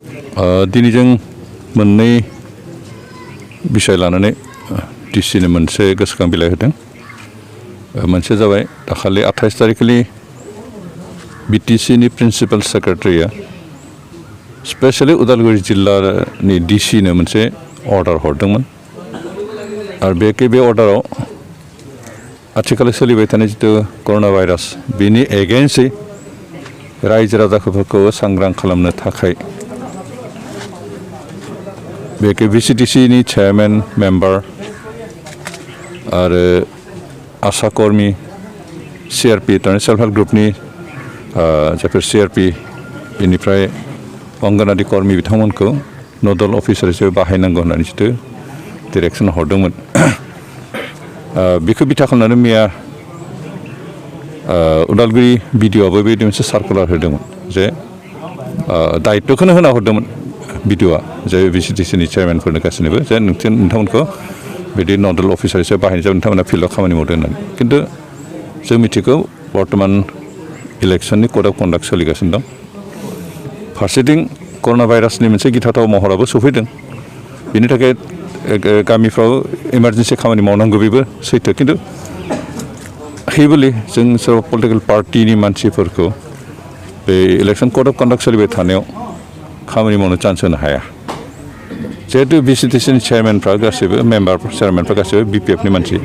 दिनै जों मोननै बिषय लानानै डिसिनो मोनसे गोसोखां बिलाइ होदों। मोनसे जाबाय दाखालि 28 तारिखखालि बिटिसिनि प्रिन्सिपाल सेक्रेटारिया स्पेशलि उदालगुरि जिल्लानि डिसिनो मोनसे अर्डार हरदोंमोन आरो बे अर्डाराव आथिखालाव सोलिबाय थानाय जितु कर'ना भाइरास बेनि एगेन्स्टै रायजो राजाफोरखौ सांग्रां खालामनो थाखाय बे भिसिडिसिनि चेयारमेन मेम्बार आरो आशा कर्मी सिआरपि थारमाने सेल्फ हेल्प ग्रुपनि जायफोर सिआरपि बेनिफ्राय अंगनवाड़ी कर्मी बिथांमोनखौ नोडल अफिसार हिसाबै बाहायनांगौ होननानै जितु डिरेक्सन हरदोंमोन। बेखौ बिथा खालामनानै मैया उदालगुरि बिडिअ'आबो बेबायदि मोनसे सार्कुलार होदोंमोन जे दायित्वखौनो होना हरदोंमोन बिडिअ'आ जे भिसिडिसिनि चेयारमेनफोरनो गासैनोबो जे नोंथांमोनखौ बिदि नोडल अफिसार हिसाबै बाहायनाय जाबाय नोंथांमोना फिल्डआव खामानि मावदों होननानै। खिन्थु जों मिथिगौ बर्तमान इलेक्सननि कड अफ कन्डाक्ट सोलिगासिनो दं। फारसेथिं कर'ना भाइरासनि मोनसे गिथावथाव महराबो सफैदों। बेनि थाखाय गामिफ्राव इमारजेन्सि खामानि मावनांगौ बेबो सैथो। खिन्थु हेबुलि जों सोरबा पलिटिकेल पार्टिनि मानसिफोरखौ बे इलेक्सन कड अफ कन्डाक्ट सोलिबाय थानायाव खामानि मावनो चान्स होनो हाया। जिहेतु भिसिडिसिनि चेयारमेनफ्रा गासैबो मेम्बार चेयारमेनफ्रा गासैबो बिपिएफनि मानसि।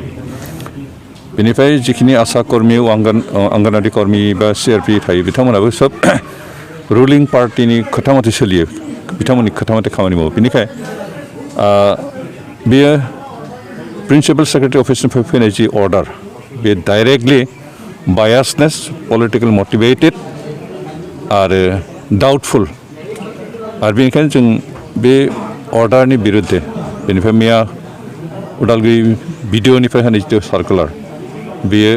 बेनिफ्राय जिखिनि आशा कर्मी अंगनवाड़ी कर्मी बा सिआरपि थायो बिथांमोनाबो सब रुलिं पार्टिनि खोथा मथे सोलियो, बिथांमोननि खोथा मथे खामानि मावो। बेनिखाय बेयो प्रिन्सिपाल सेक्रेटारि अफिसनिफ्राय फैनाय जि अर्डार बे डाइरेक्टलि बायासनेस पलिटिकेल मटिभेटेड आरो डाउटफुल आरो बेनिखायनो जों बे अर्डारनि बिरुद्धे बेनिफ्राय मैया उदालगुरि बिडिअ'निफ्राय होनाय जितु सार्कुलार बेयो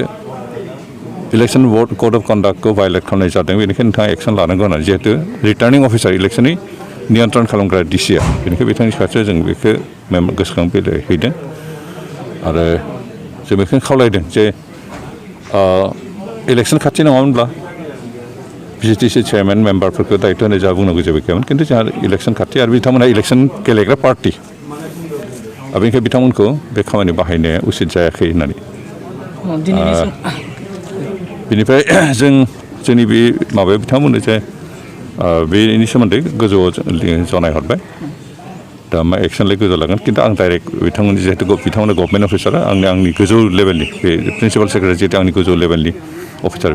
इलेक्सन कड अफ कन्डाक्टखौ भायलेट खालामनाय जादों। बेनिखायनो नोंथाङा एक्सन लानांगौ होननानै जिहेतु रिटार्निं अफिसार इलेक्सननि नियन्त्रण खालामग्रा डिसिआ बेनिखायनो बिथांनि फारसे जों बेखौ गोसोखां बिलाइ हैदों आरो जों बेखौनो खावलायदों जे इलेक्सन खाथि नङामोनब्ला भिसिडिसि चेयारमेन मेम्बारफोरखौ दायित्व होनाय जा बुंनांगौ जेबो गैयामोन। खिन्थु जोंहा इलेक्सन खाथि आरो बिथांमोनहा इलेक्सन गेलेग्रा पार्टि आरो बेनिखायनो बिथांमोनखौ बे खामानि बाहायनाया उचित जायाखै होननानै। बेनिफ्राय जोंनि बे माबायाव बिथांमोननो जे बेनि सोमोन्दै गोजौआव जनाय हरबाय दा मा एक्सनलाय गोजौ लागोन। खिन्थु आं डाइरेक्ट बिथांमोननि जिहेतु बिथांमोना गभर्नमेन्ट अफिसारा आंनि गोजौ लेभेलनि बे प्रिन्सिपाल सेक्रेटारि जिहेतु आंनि गोजौ लेभेलनि अफिसार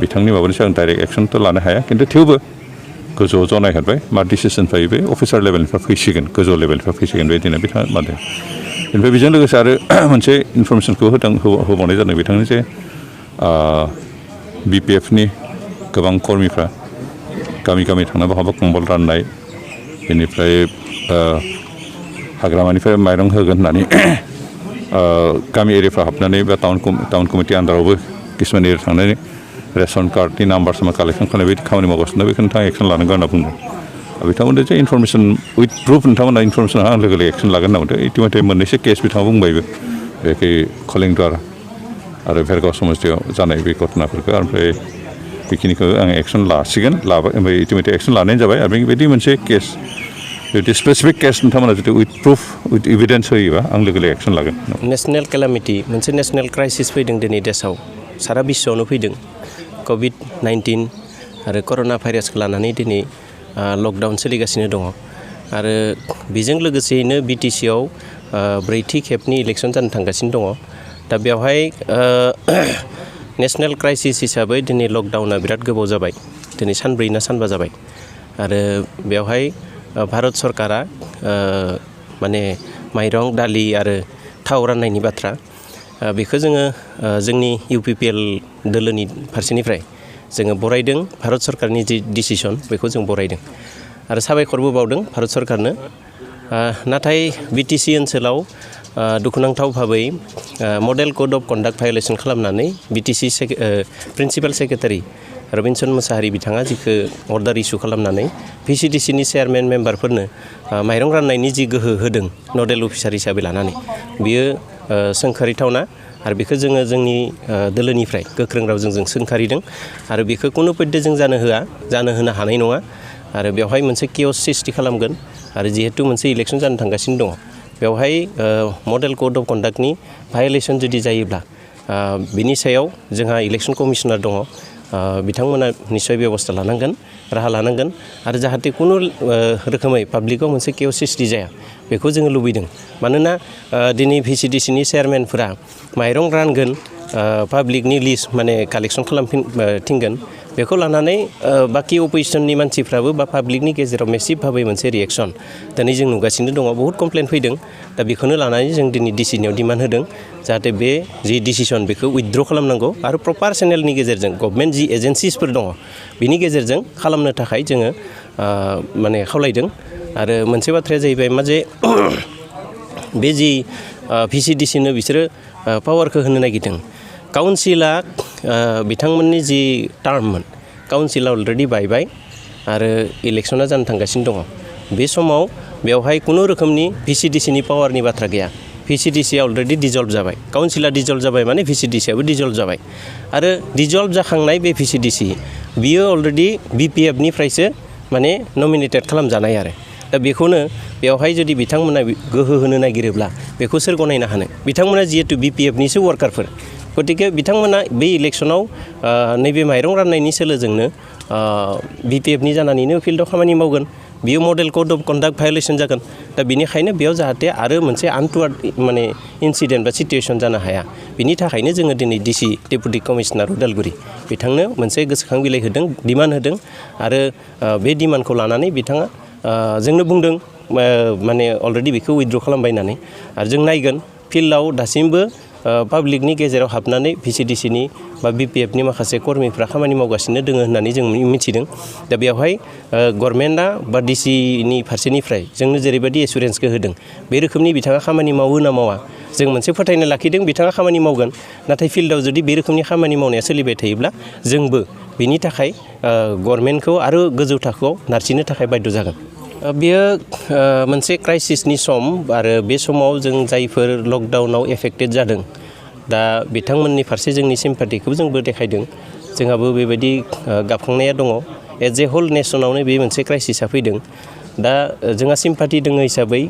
बिथांनि माबानिसो आं डाइरेक्ट एक्सनथ' लानो हाया। खिन्थु थेवबो गोजौआव जनाय हरबाय मा डिसिसन फैयो बे अफिसार लेभेलनिफ्राय फैसिगोन, गोजौ लेभेलनिफ्राय फैसिगोन बेदिनो बिथाङा मादों। बेनिफ्राय बेजों लोगोसे आरो मोनसे इनफरमेसनखौ होबावनाय जादों बिथांनो जे बिपिएफनि गोबां कर्मिफ्रा गामि गामि थांना बहाबा कम्बल राननाय बेनिफ्राय हाग्रामानिफ्राय माइरं होगोन होननानै गामि एरियाफ्राव हाबनानै बा टाउन कमिटि आन्दारावबो किसुमान एरिया थांनानै रेसन कार्डनि नाम्बार साम्बार कालेक्सन खालामनाय बायदि खामानि मावगासिनो बेखौ नोंथाङा एक्सन लानांगौ होनना बुंदों। बिथांमोननो जे इनफरमेसन उइथ प्रुफ नोंथांमोना इनफरमेसन आं लोगो लोगो एक्सन लागोन होनना बुंदों। इतिमধ্যे मोननैसो केस बिथाङा बुंबायबो बेखै खलिंद्वार आरो भेरगाव समस्थियाव जानाय बे घटनाफोरखौ ओमफ्राय बेखिनिखौ आं एक्सन लासिगोन लाबाय ओमफ्राय इतिमধ্যे एक्सन लानायानो जाबाय आरो बेबायदि मोनसे केस जुदि स्पेसिफिक केस नोंथांमोना जुदि उइथ प्रुफ उइथ इभिडेन्स होयोबा आं लोगो लोगो एक्सन लागोन। नेसनेल केलामिटि मोनसे नेसनेल क्राइसिस फैदों दिनै देशआव सारा बिश्वआवनो फैदों कभिड-19 आरो कर'ना भाइरासखौ लानानै दिनै लकडाउन सोलिगासिनो दङ आरो बेजों लोगोसेयैनो बिटिसिआव ब्रैथि खेबनि इलेक्सन जानो थांगासिनो दङ। दा बेवहाय नेसनेल क्राइसिस हिसाबै दिनै लकडाउना बिराद गोबाव जाबाय, दिनै सानब्रै ना सानबा जाबाय आरो बेवहाय भारत सरकारा माने माइरं दालि आरो थाव राननायनि बाथ्रा बेखौ जोङो जोंनि इउपिपिएल दोलोनि फारसेनिफ्राय जोङो बरायदों। भारत सरकारनि जि डिसिसन बेखौ जों बरायदों आरो साबायखरबो बावदों भारत सरकारनो। नाथाय बिटिसि ओनसोलाव दुखुनांथाव भाबै model code of conduct violation खालामनानै BTC principal secretary Robinson Mosahary बिथाङा जिखौ अर्डार इसु खालामनानै भिसिडिसिनि चेयारमेन मेम्बारफोरनो माइरं राननायनि जि गोहो होदों नडेल अफिसार हिसाबै लानानै बियो सोंखारिथावना आरो बेखौ जोङो जोंनि दोलोनिफ्राय गोख्रों रावजों जों सोंखारिदों आरो बेखौ कुनु पध्य जों जानो होनो हानाय नङा आरो बेवहाय मोनसे कियस सृष्टि खालामगोन आरो जिहेतु मोनसे इलेक्सन जानो थांगासिनो दङ बेवहाय मडेल कड अफ कन्डाक्टनि भायलेसन जुदि जायोब्ला बिनि सायाव जोंहा इलेक्सन कमिशनार दङ बिथांमोना निश्चय बेबस्था लानांगोन राहा लानांगोन आरो जाहाथे खुनु रोखोमै पाब्लिकाव मोनसे केअस सृष्टि जाया बेखौ जोङो लुबैदों मानोना दिनै VCDCनि चेयारमेनफोरा माइरं रानगोन पाब्लिकनि लिस्ट माने कालेक्सन खालामथिंगोन बेखौ लानानै बाखि अपोजिसननि मानसिफ्राबो बा पाब्लिकनि गेजेराव मेसिभ भाबै मोनसे रिएक्सन दिनै जों नुगासिनो दङ बहुत कमप्लेन फैदों दा बेखौनो लानानै जों दिनै डिसिनियाव डिमान्ड होदों जाहाथे बे जि डिसिसन बेखौ उइथड्र खालामनांगौ आरो प्रपार चेनेलनि गेजेरजों गभर्नमेन्ट जि एजेन्सिसफोर दङ बिनि गेजेरजों खालामनो थाखाय जोङो माने खावलायदों आरो मोनसे बाथ्राया जाहैबाय मा जे बे जि VCDCनो बिसोरो पावारखौ होनो नागिरदों काउन्सिला बिथांमोननि जि टार्ममोन काउन्सिला अलरेडि बायबाय आरो इलेक्सना जानो थांगासिनो दङ बे समाव बेवहाय खुनु रोखोमनि VCDCनि पावारनि बाथ्रा गैया VCDCआ अलरेडि डिजल्भ जाबाय काउन्सिला डिजल्भ जाबाय माने VCDCआबो डिजल्भ जाबाय आरो डिजल्भ जाखांनाय बे VCDC बियो अलरेडि BPFनिफ्रायसो माने नमिनेटेड खालामजानाय आरो दा बेखौनो बेवहाय जुदि बिथांमोना गोहो होनो नागिरोब्ला बेखौ सोर गनायनो हानो बिथांमोना जिहेतु BPFनिसो वार्कारफोर गतिके बिथांमोना बे इलेक्सनाव नैबे माइरं राननायनि सोलोजोंनो BPFनि जानानैनो फिल्डआव खामानि मावगोन बियो मडेल कड अफ कन्डाक्ट भायलेसन जागोन दा बेनिखायनो बेयाव जाहाथे आरो मोनसे आनटुवार्ड माने इन्सिडेन्ट बा सिटुएसन जानो हाया बिनि थाखायनो जोङो दिनै DC डेपुटि कमिशनार उदालगुरि बिथांनो मोनसे गोसोखां बिलाइ होदों डिमान्ड होदों आरो बे डिमान्डखौ लानानै बिथाङा जोंनो बुंदों माने अलरेडि बेखौ उइथड्र खालामबाय होननानै आरो जों नायगोन फिल्डआव दासिमबो पाब्लिकनि गेजेराव हाबनानै VCDCनि बा BPFनि माखासे कर्मिफ्रा खामानि मावगासिनो दोङो होननानै जों मिथिदों दा बेवहाय गभर्नमेन्टआ बा DCनि फारसेनिफ्राय जोंनो जेरैबायदि एसुरेन्सखौ होदों बे रोखोमनि बिथाङा खामानि मावो ना मावा जों मोनसे फोथायनाय लाखिदों बिथाङा खामानि मावगोन नाथाय फिल्डआव जुदि बे रोखोमनि खामानि मावनाया सोलिबाय थायोब्ला जोंबो बिनि थाखाय गभर्नमेन्टखौ आरो गोजौ थाखोआव नारसिननो थाखाय बाध्य जागोन बेयो मोनसे क्राइसिसनि सम आरो बे समाव जों जायफोर लकडाउनाव एफेक्टेड जादों दा बिथांमोननि फारसे जोंनि सिम्पाथिखौ जोंबो देखायदों जोंहाबो बेबायदि गाबखांनाया दङ एज ए होल नेसनावनो बे मोनसे क्राइसिसा फैदों दा जोंहा सिम्पाथि दङ हिसाबै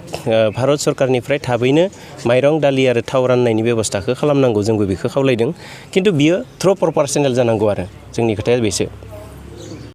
भारत सरकारनिफ्राय थाबैनो माइरं दालि आरो थाव राननायनि बेबस्थाखौ खालामनांगौ जोंबो बेखौ खावलायदों खिन्थु बियो थ्र' प्रपार चेनेल जानांगौ आरो जोंनि खोथाया बेसो